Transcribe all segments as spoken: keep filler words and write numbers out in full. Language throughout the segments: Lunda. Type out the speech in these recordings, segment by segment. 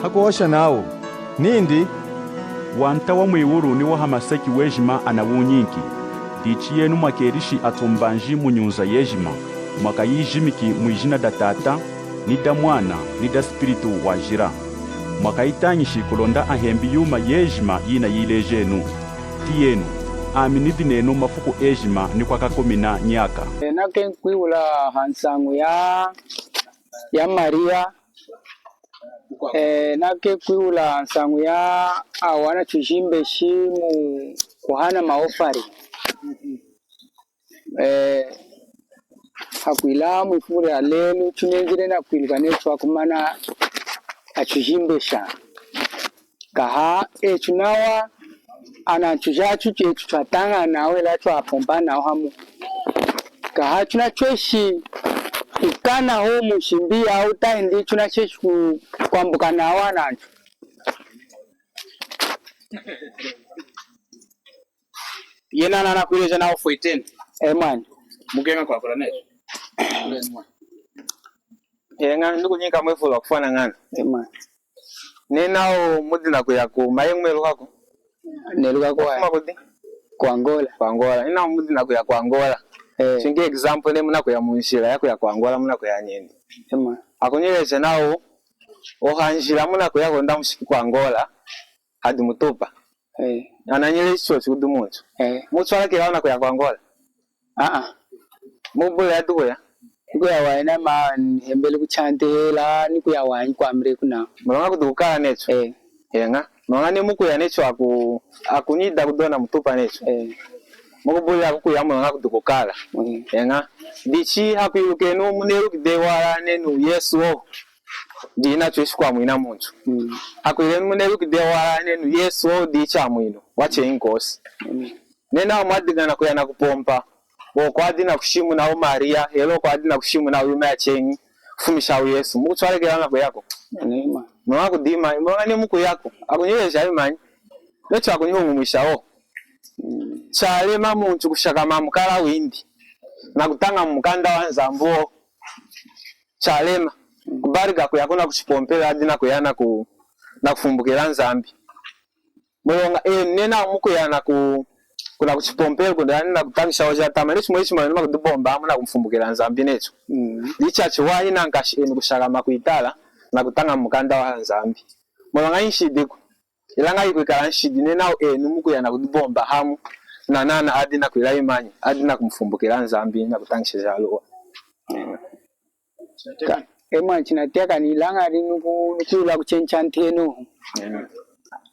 Hakuhosha nawu nindi, Wanta wa mwiwulu ni wa hamaseki wejima anawunyinki. Dichi yenu mwakelishi atumbanji mu nyunza yejima, mwakayijimiki mwijina da Tata, ni da Mwana, ni da Spiritu Wajila. Mwakayitañishi kulonda ahembi yuma yejima yinayilejenu. Tiyenu, ami nidi nenu mafuku ejima ni kwakakumina nyaka. Ena kenkwiwula ha nsañu ya ya Maria, eh, nake kwiwula nsañu ya awa anatujimbeshi mu kuhana maofari. Eh, hakwila mwifuku lya lelu, tunenzile nakwiluka netu akumana atujimbesha. Kaha etu nawa anantu jatu jetu twataña nawu hela twapompa nawu hamu. Kaha tunatweshi kukana hohu mu nshimbi yawu tahindi tunatweshi ku-, kwambuka nawu anantu. Yena anakwileja nawu fweteni. E mwani. Mukeña kwakula netu. Eña, nikunyinka mwifuku lya kufwana ñana. E mwani. Nenawu mudi nakuya ku maye mwelukaku. Nelukaku. Mufuma kudi? Ku Angola. Ku Angola. Nenawu mudi nakuya ku Angola. Eh. Chingi example, neyi munakuya munjila yakuya ku Angola, munakuya nindi. Ema. Akunyileja nawu, oha njila munakuya kulonda mushiki ku Angola, hadi mutupa. Eh. Ananyileji chochu kudi muntu. Eh. Mutwalakila nakuya ku Angola. Aa. Mubule atu kuya. Kuya wanyi ma nihembele ku Chantihela, ni kuya wanyi kwamile kuna. Muloña kudi kukala netu. Eh. Eña. Muloña ni mukuya netu aku-, akunyida kudona mutupa netu. Eh. Mukubulila kukuya muloña kudi kukala. Mm. Eña. Dichi hakwilukenu muneluki dehi wala nenu Yesu wo. Dina tweshi kwamwina muntu. Mm. Hakwilenu muneluki dehi wala nenu Yesu wo diyi Chamwinu. Wacheñi kosi. Mm. Nenawu mwadiña nakuya nakupompa, oku adi nakushimuna Maria, hela oku adi nakushimuna yuma yacheñi, kufumisha Yesu. Mukutwalekela nakuyaku? Nehi mwani. Muloña kudi mwani, muloña ni mukuyaku. Akunyileja imanyi. Netu akunyihuñumwisha wo. Mm. Chalema muntu kushakama mukala windi, nakutaña mukanda wa Nzambi wo. Chalema. Kubalika kuya kuna kuchipompelu, adi nakuya naku-, nakufumbukila Nzambi. Muloña, eh, nenawu mukuya naku-, kuna kuchipompelu, kuna nakutañisha jatama. Netu chimwe chimwe namakudibomba hamu nakumfumbukila Nzambi netu. Mm. Dichachiwahi nankashi enu kushakama kwitala, nakutaña mukanda wa Nzambi. Muloña inshidiku. Ilaña yikwikala nshidi, nenawu enu mukuya nakudibomba hamu, nanana adi nakwila imanyi, adi nakumfumbukila Nzambi, nakutañisha jaluwa. Ka-, e mwani, chinatiyakani ilaña ali nuku-, nukwila ku chenchantenu. Amen.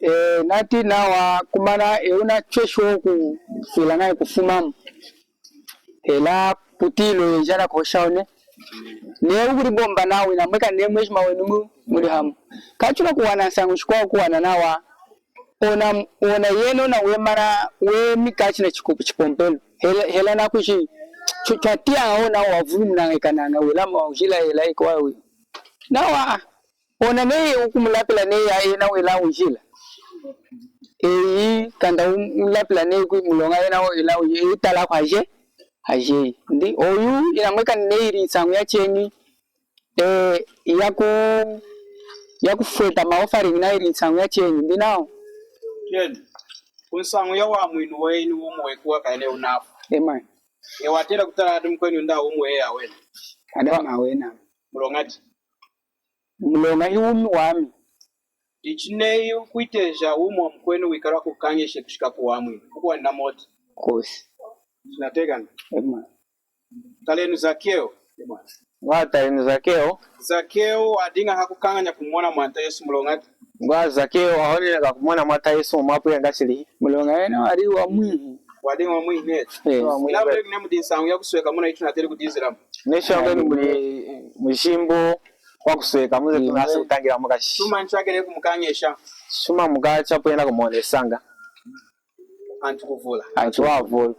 E, nati nawa kumana, e, unatweshi oku-, kwila ñahi kufumamu. Hela putilo yenjana kuhosha one. Ne ukudibomba nawu, namwekani ne mwejima wenu mu-, mudi hamu. Kachi tunakuwana nsañu jikwawu kuwana nawa. Ona, ona yena ona wemana, wemika china chiku-, chipompelu. Hela, hela nakushi, chu-, chwatiya ona wavulumunaña ekanaña, wela mawujila hela ikwawu. Nawa, ona neyi ukumulapila neyi ya yena wela wujila. Eyi, kanda um-, umulapila neyi kumuloña yena wela wujila, eyi tala kwaje, aje. Ndi, oyu, inamwekani neyi ili nsañu yacheñi, eh, yaku-, yakufweta ma offering na ili nsañu yacheñi, ndi nawu. Ken, ku nsañu ya wamwinu wenu wumi wekuwakala neyi unafwi. Amen. E watela kutala adi mukwenu nda wumi weyi awena. Adi wami awena. Muloñadi? Muloña hi wumi wami. Ichi neyi ukwiteja wumi wamukwenu wikala wakukañesha kushika ku wamwinu, ukuwanina moti? Kosi. Chinatiyakani? Amen. Talenu Zakeo. Ngwa talenu Zakeo. Zakeo adiña hakukañanya kumona Mwanta Yesu muloñadi? Ngwa Zakeo ahonele kakumona Mwanta Yesu mwapwile ngachilihi. Muloña yena wadi wamwihi. Wadiña wamwihi netu. Eh. Wamwihi. Ilaña neyi mudi nsañu yakusweka muna ichi tunateli kudizilamu. Neyi ngwenu mudi mujimbu wakusweka muze tunahase kutañila mukashi. Chuma nchakele kumukañesha. Chuma muka chapwile nakumonesaña. Antu kuvula. Antu avulu.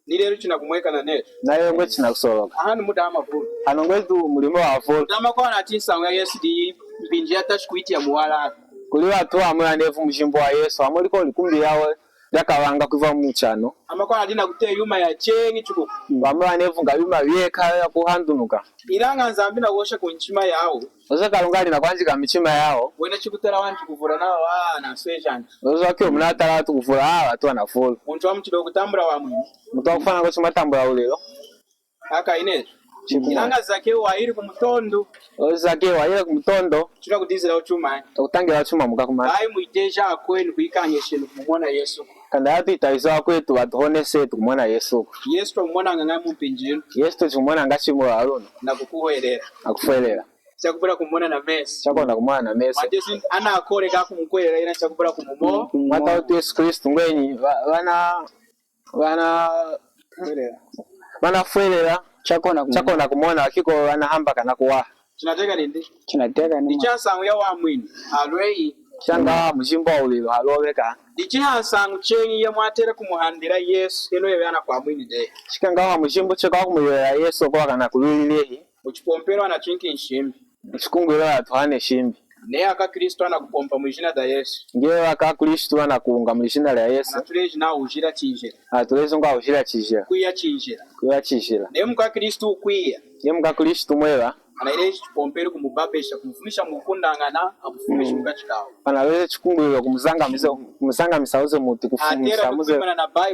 Ni lelu chinakumwekana netu. Na lelu ngwe chinakusoloka. Ahanu mudi amavulu. Hanu ngwetu mudi amavulu. Dama kwa nati nsañu ya Yesu diyi mpinji yatachi kuyitiya muwala. Kudi atu amwila nevu mujimbu wa Yesu, amwili ko likumbi yawe, Yakavanga kwiva muchano. Amakwawu adi nakuteya yuma yacheñi chikupu. Bamwe banevunga yuma yeka yakuhandunuka. Ilaña Nzambi nakuhosha kunyichima yawu. Oze Kalunga ali nakuhanjika michima yawu. Wena chikutala wantu kuvula nawu, ah, nasweja antu. Oze wake munatala wantu kuvula, ah, wantu anavulu. Muntu wamuchidi kutambula wamwini. Muntu wakufwana kochi matambula ulilo. Aka inetu. Chikuma. Ilaña Zakewu wayili kumutondu. Oze Zakewu wayili kumutondu. Chuna kudizila uchuma. Takutangila uchuma muka kumana. Bayi mwiteja akwenu kuyikañesha enu kumumona Yesu. Kanda yatwitayiza akwetu batuhonese tukumona Yesu. Yesu twamumonaña ñahi mumpinji yinu? Yesu tuchimumonaña chimu alunu. Nakukuhwelela. Akufwelela. Chakubula kumumona namesu. Chakuhona kumumona namesu. Mwata Yesu anakooleka kumukuhwelela yena chakubula kumumo. Mwata wetu Yesu Kristu ngwenyi, ba-, bana Bana, banafwelela. Chakuhona kumona. Chakuhona kumona, kiko banahambakana kuwaha. Chinateka nindi? Chinateka nindi. Ichi nsañu yawamwinu, halweyi. Chaña mujimbu wa ulilo, halwoveka. Ichi nsañu cheñi yamwatela kumuhandila Yesu, henohu yakwamwini dehi. Shikaña mujimbu chekwakumwilela Yesu, kwakana kulwili dehi. Muchipompelu anatwinki nshimbi. Muchikungwilo atuhane shimbi. Neyi akwaKristu anakupompa mwijina da Yesu. Nge akwaKristu anakuwunga mwijina lya Yesu. Anatuleji nawu wujila chinjila. Anatuleji ngwo wujila chinjila. Kwiya chinjila. Kwiya chinjila. Neyi mukwaKristu wukwiya. Nge mukwaKristu mwela. Anayileji chipompelu kumubabesha, kumufumisha mukukundañana, akufumisha mukachi kawu. Analweze chikungwilo kumuzangamisa, kumuzangamisa uze muti kufumisha muze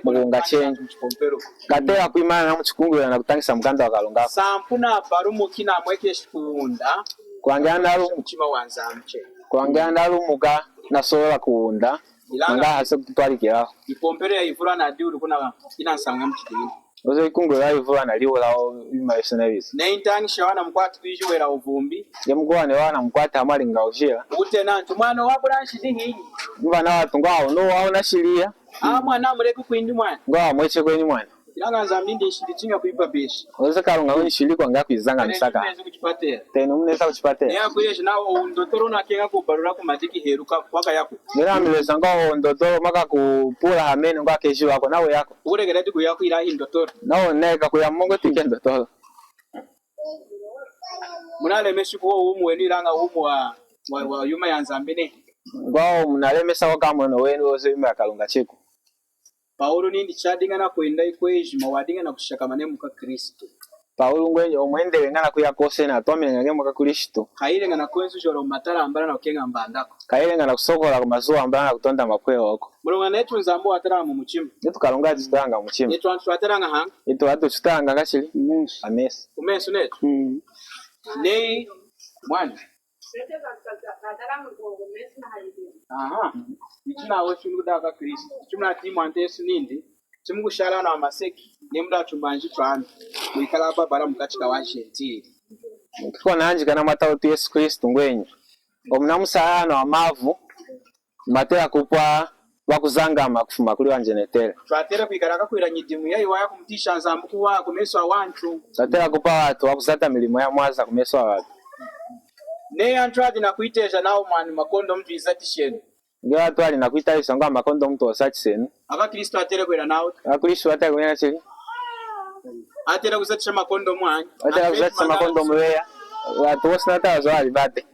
mukuwunga cheñi. Atela kwimana na Bible, muchipompelu. Katela kwimana na muchikungwilo nakutañisha mukanda wa Kalunga. Sampu nabalumuki namwekeshi kuwunda. Kulangiana nalu-, muchima wa Nzambi. Kulangiana nalumuka nasolola kuwunda. Ilaña nanga hase kututwalikilaho. Ipompelu yayivulu anadiwuli kuna ina nsañu yamuchidinga. Oze ikungwilo yayivulu analiwula o yuma yeswe nayize. Neyi ntañishi wana mukwati kwiji wela wuvumbi. Nge mukuhwane wana mukwati hamwalinga wujila. Wutena ntu mwana wabula nshidi hinyi. Mvana watu ngwo awu no wawu nashiliya. Ah, mwana amuleki kwindi mwana. Ngwo amweche kwenyi mwana. Ilaña Nzambi nindi nshidi chiña kuyipapesha. Oze Kalunga ngwenyi nshidi kwanga kwizanga misaka. Tenu muneza kuchipatela. Tenu muneza kuchipatela. Neyi akwileji nawu undotolo nakeña kubalula kumadiki heluka kwakayaku. Ngena amileza ngwo undotolo maka kupula hamene ngwo akeji wako nawe yako. Ukulekela ati kuyaku ilaña indotolo. Nawe neka kuya mungu tike ndotolo. Munalemeshi kuwo wumu wenu ilaña wumu wa, wa, wa yuma ya Nzambi ne. Ngwo munalemesa wakamweno wenu oze yuma ya Kalunga chiku. Paulu nindi chadiña nakwenda ikwejima wadiña nakushakama ne mukwaKristu. Paulu ngwenyi omwendele ñana kuya kose natwamine ñana mukwaKristu. Kayile ñana kwenzujola mumatala ambala nakukeña mbandako. Kayile ñana kusokola kumazuwa ambala nakutonda makweho oko. Muloña netu Nzambi watalaña mumuchima. Netu Kalunga atutalaña mumuchima. Netu antu twatalaña haña. Etu atu tutalaña ngachili. Amesu. Amesu. Kumesu netu. Mm. Neyi mwana. Aha. Ichi nawa chinu kudi akwaKristu. Chimunatiyi Mwanta Yesu nindi, chimukushala nawa maseki, neyi mudi atumanji twami, mwikala ababala mukachi ka waJentili. Kiko nanjika na Mwata wetu Yesu Kristu ngwenyi, omu namusala nawa mavu, matela kupwa wakuzangama kufuma kuli wanjenetela. Twatela kwikala akakwila nyidimu yayiwahi yakumutiyisha Nzambi kuwaha kumesu awantu. Twatela kupwa watu wakuzata milimo yamwaza kumesu awatu. Neyi antu adi nakwiteja nawu mwani makondomu tuyizatishenu. Nge watu ali nakwitayisha ngwo makondomu tuwasachisenu. AkwaKristu atela kwila nawu. AkwaKristu atela kwila chili. Atela kuzatisha makondomu anyi. Atela kuzatisha makondomu weya. Watu wose natala zo alibate.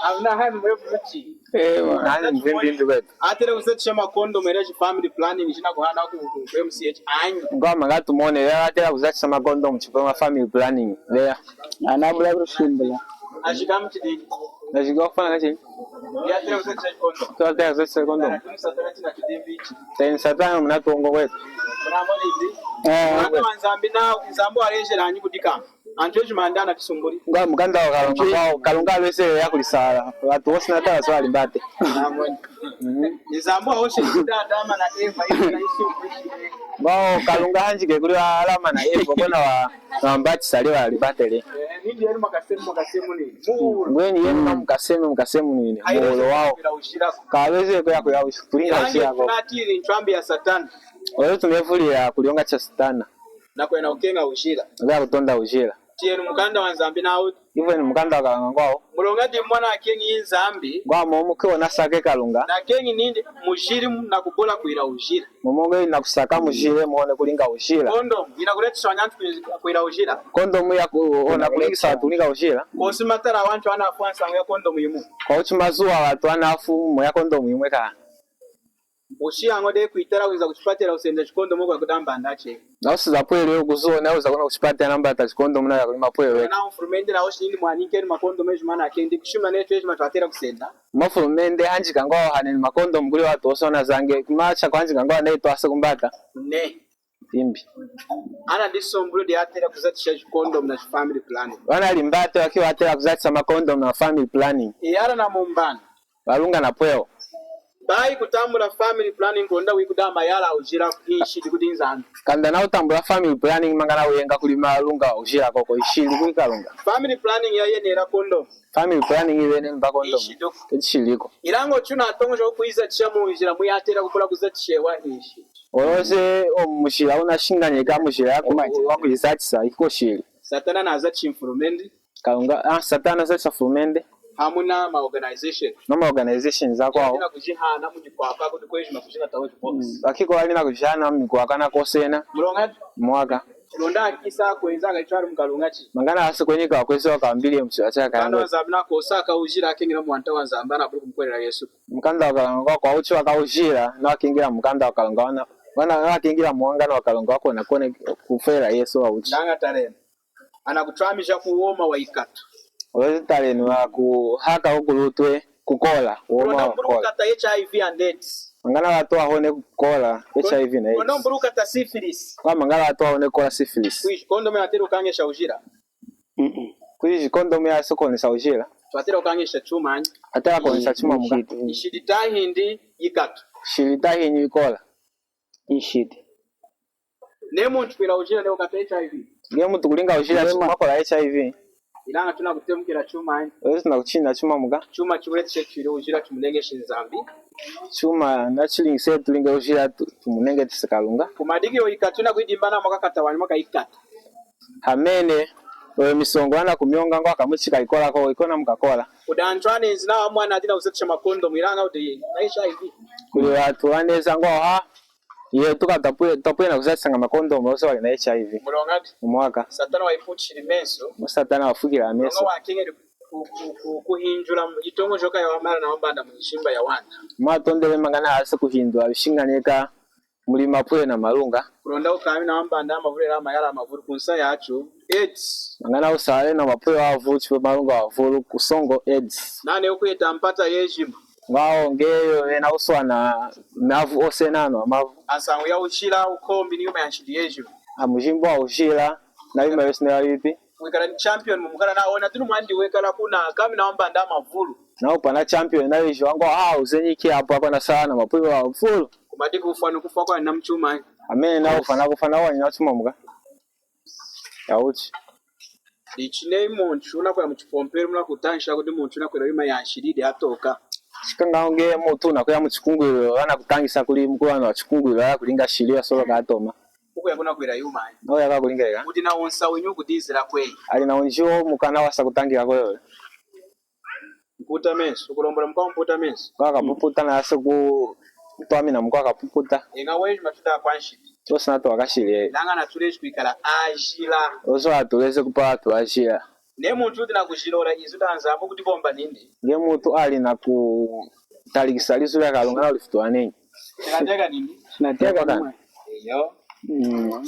Amuna hani mwevu muchi. Ewa. Nani mvimbi ndi kwetu. Atela kuzatisha makondomu ela chi family planning chinakuhana ku, ku, ku M C H anyi. Ngwama ngatumone, ela atela kuzatisha makondomu chipwe ma family planning. Ela. Anabula kusimbula. Ashikamu chididi. Ashika kufana kachi. Yatela kuzatisha kondomu. Atela kuzatisha kondomu. Teni Satana munatuongo kwetu. Eh. Mwana wa Nzambi na Nzambi walejela anyi kudikama. Antu ejima andi anakisumbuli. Ngwa mukanda wa Kalunga, ngwa Kalunga alwezele yakulisala. Watu wose natala so alimbate. Amen. Mhm. Nzambi wahoshe kudi Adama na Eva, ifu na isumbuli. Ngwa Kalunga hanjike kuli Adama na Eva, kona wa, wambatisa liwa alibatele. Eh, nindi yenu makasemu, makasemu ni. Ngweni yenu mukasemu, mukasemu nini. Mulo wawo. Kaweze kuya kuya kulinga ushira ko. Natili ntwambi ya Satana. Oyo tumevulila kulionga cha Satana. Nakwenda kukeña ujila. Nga kutonda ujila. Tiyenu mukanda wa Nzambi nawu. Ivweni mukanda wa Kalunga ngwawu. Muloña dimu mwanakeñi Nzambi. Ngwawu momu mukiwona saka Kalunga. Nakeñi nindi mujili nakubola kwila wujila. Momu munakusaka mujila muhone kulinga wujila. Kondomu yinakuletesha wantu kwila wujila. Kondomu yakuhona kuletesha wantu kulinga wujila. Kwosi matala awantu anafwa nsañu ya kondomu yimu. Kwawuchi mazuwa wantu anafwa mumu ya kondomu yimu ka. Wushiyaña dehi kwitala kwinza kuchipatela kusenda chikondomu kwakudamba ndache. Nawusi zapwile kuzuwa nawuza kuna kuchipatela nambata chikondomu nawu kuli mapwele. Na mfulumende nawu shinindi mwaninkenu makondomu ejima nakeñi kushimuna netu ejima twatela kusenda. Mafulumende hanjika ngwawu haneni makondomu kuli wantu wose wanazañi, kuma chakuhanjika ngwawu neyi twase kumbata. Ne. Imbi. Ana disombulu diatela kuzatisha chikondomu na family planning. Wana limbate waki watela kuzatisa makondomu na family planning. Iyala na mumbana. Balunga na pwewo. Bayi kutambula family planning kulonda wikuda mayala wujila hinshi kudi Nzambi. Kanda nawutambula family planning mangana wuyenga kuli malunga wujila koko ishili kuli Kalunga. Family planning yayenela kondomu. Family planning iwene mba kondomu. Ishiduku. Ishiliko. Ilaña ochu natoñojoka kuyizatisha munjila muyatela kubula kuzatishewa hinshi. Oloze omu mujila wunashiñanyeka mujila yaku-, wakuyizatisa ikoshili. Satana nazatisha mfulumende. Kalunga, ah, Satana nazatisa mfulumende. Hamu na ma organization. Na ma organization akwawu. Yena kujihana munyikwakwa kuti kwejima kujina tawo box. Mm, akiko ali nakujihana munyikwakwa nakosena. Muloña. Mwaka. Kulonda akisa kwenza akachwali mukalunga chi. Mangana asi kwenyika wakwezi wakambili muchiwa cha Kalunga. Mukanda wa Nzambi nakosa akawujila akeñila Mwanta wa Nzambi anabuli kumukuhwelela Yesu. Mukanda wa Kalunga kwa, kwawuchi wakawujila nawakeñila mukanda wa Kalunga wana, wana nawakeñila muwangana wa Kalunga wakona kone kufwelela Yesu wawuchi. Naña talenu. Anakutwamija ku woma wa ikatu. Oloze talenu akuhaka kulutwe kukola, woma wakukola. Kulonda mbulu kukata H I V and AIDS. Mangana wantu wahone kukola H I V na AIDS. Kulonda mbulu kukata syphilis. Kwa mangana wantu wahone kukola syphilis. Kwiji kondomu yatela kukañesha wujila. Mm-mm. Kwiji kondomu yasokonesa wujila. Twatela kukañesha chumanyi? Atela kukañesha chuma muka. Nshidi. Nshidi tahindi yikatu. Nshidi tahindi yikola. Nshidi. Neyi muntu kwila wujila neyi wukata H I V. Nge muntu kulinga wujila chuma kola H I V. Ilaña tunakutemukila chumanyi? Oloze tunakuchina chuma muka. Chuma chiwuletesha chwili wujila tumuneñeshi Nzambi. Chuma nachilingi se tulinge wujila tu-, tumuneñetese Kalunga. Kumadiki yo ikatu tunakwidimba nawu mwakakata wanyi mwaka ikatu. Amene. Oyo misongo anakumionga ngwo akamuchika ikola ko, ikona mukakola. Kudi antu anenzi nawu amwana adi nakuzatisha makondomu ilaña wudi na H I V. Kuli wantu anenzi ngwo ha, yetu katapwe-, tapwile nakuzatisaña makondomu, oloze wali na H I V. Muloñadi? Mwaka. Satana wayiputishili mesu. Satana wafukili amesu. Muloña wakeñeli ku-, ku-, ku-, kuhinjula yitoñojoka yawamala nawambanda munjimba yawanta. Mwatondele mangana asi kuhindula lushiñanyeka muli mapwile na malunga. Kulonda wukami nawambanda amavulu hela mayala amavulu kunsa yachu. AIDS. Mangana wusale na mapwile wavulu, chipwe malunga wavulu, kusongo AIDS. Nane wukweta mpata yejima. Ngwo nge yoyena wuswana mavu ose nanu amavu. Ansañu ya wujila, wukombi ni yuma ya nshidi yejima. Amujimba wa wujila, na yuma yosi na yalipi. Wekala ni champion mumukala nawu ona tunu mwandi wekala kuna kami nawambanda amavulu. Nawu pana champion na wiji wangu, ah, uzenyiki apo akona sana mapwile wavulu. Kumadiki wufwa ni kufwa kwa na muchuma. Amene, nawu wufwa na kufwa nawu wanyi na chuma muka. Yawuchi. Ichi neyi muntu wunakuya muchipompelu munakutañisha kudi muntu wunakwila yuma ya nshidi yatoka. Shikaña nge muntu wunakuya muchikungulwilo, anakutañisha kuli mukulu wanu wa chikungulwilo, akulinga shili yasoloka atoma. Wukuya kunakwila yuma. Nawu wuya kakulinga ika. Wudi na wunsahu winyi wukudizila kweyi? Ali na wunjiwu mukana wasa kutañila kweyi. Kuputa mesu, wukulombola mukwawu kuputa mesu. Kwakapuputa nase kutwamina mukwawu kapuputa. Eña wejima tudi akwanshidi. Twosena twakashili. Ilaña natuleji kwikala ajila. Oso atuleze kupala tuajila. Neyi muntu wudi nakujilola izu da Nzambi wukudibomba nindi. Nge muntu ali nakutalikisa lizu lya Kalunga nawu lifutiwa nenyi. Chinateka nindi. Chinateka nindi. Eyo. Mm.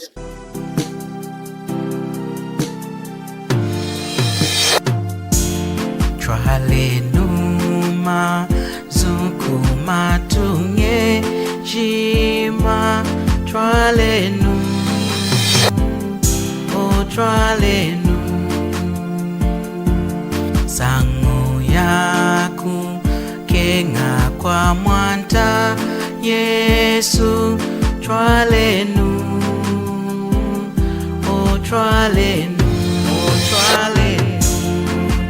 Twalenu mazu kumatuña ejima, twalenu, o twalenu, nsañu yaku keña kwa Mwanta Yesu, twalenu, o twalenu, o twalenu,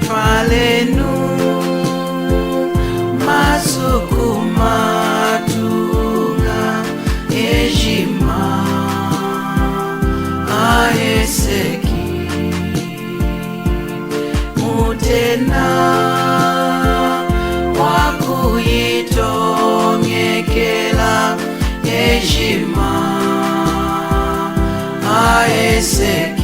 twalenu, mazu kumatuña ejima aheseki. ejima aheseki.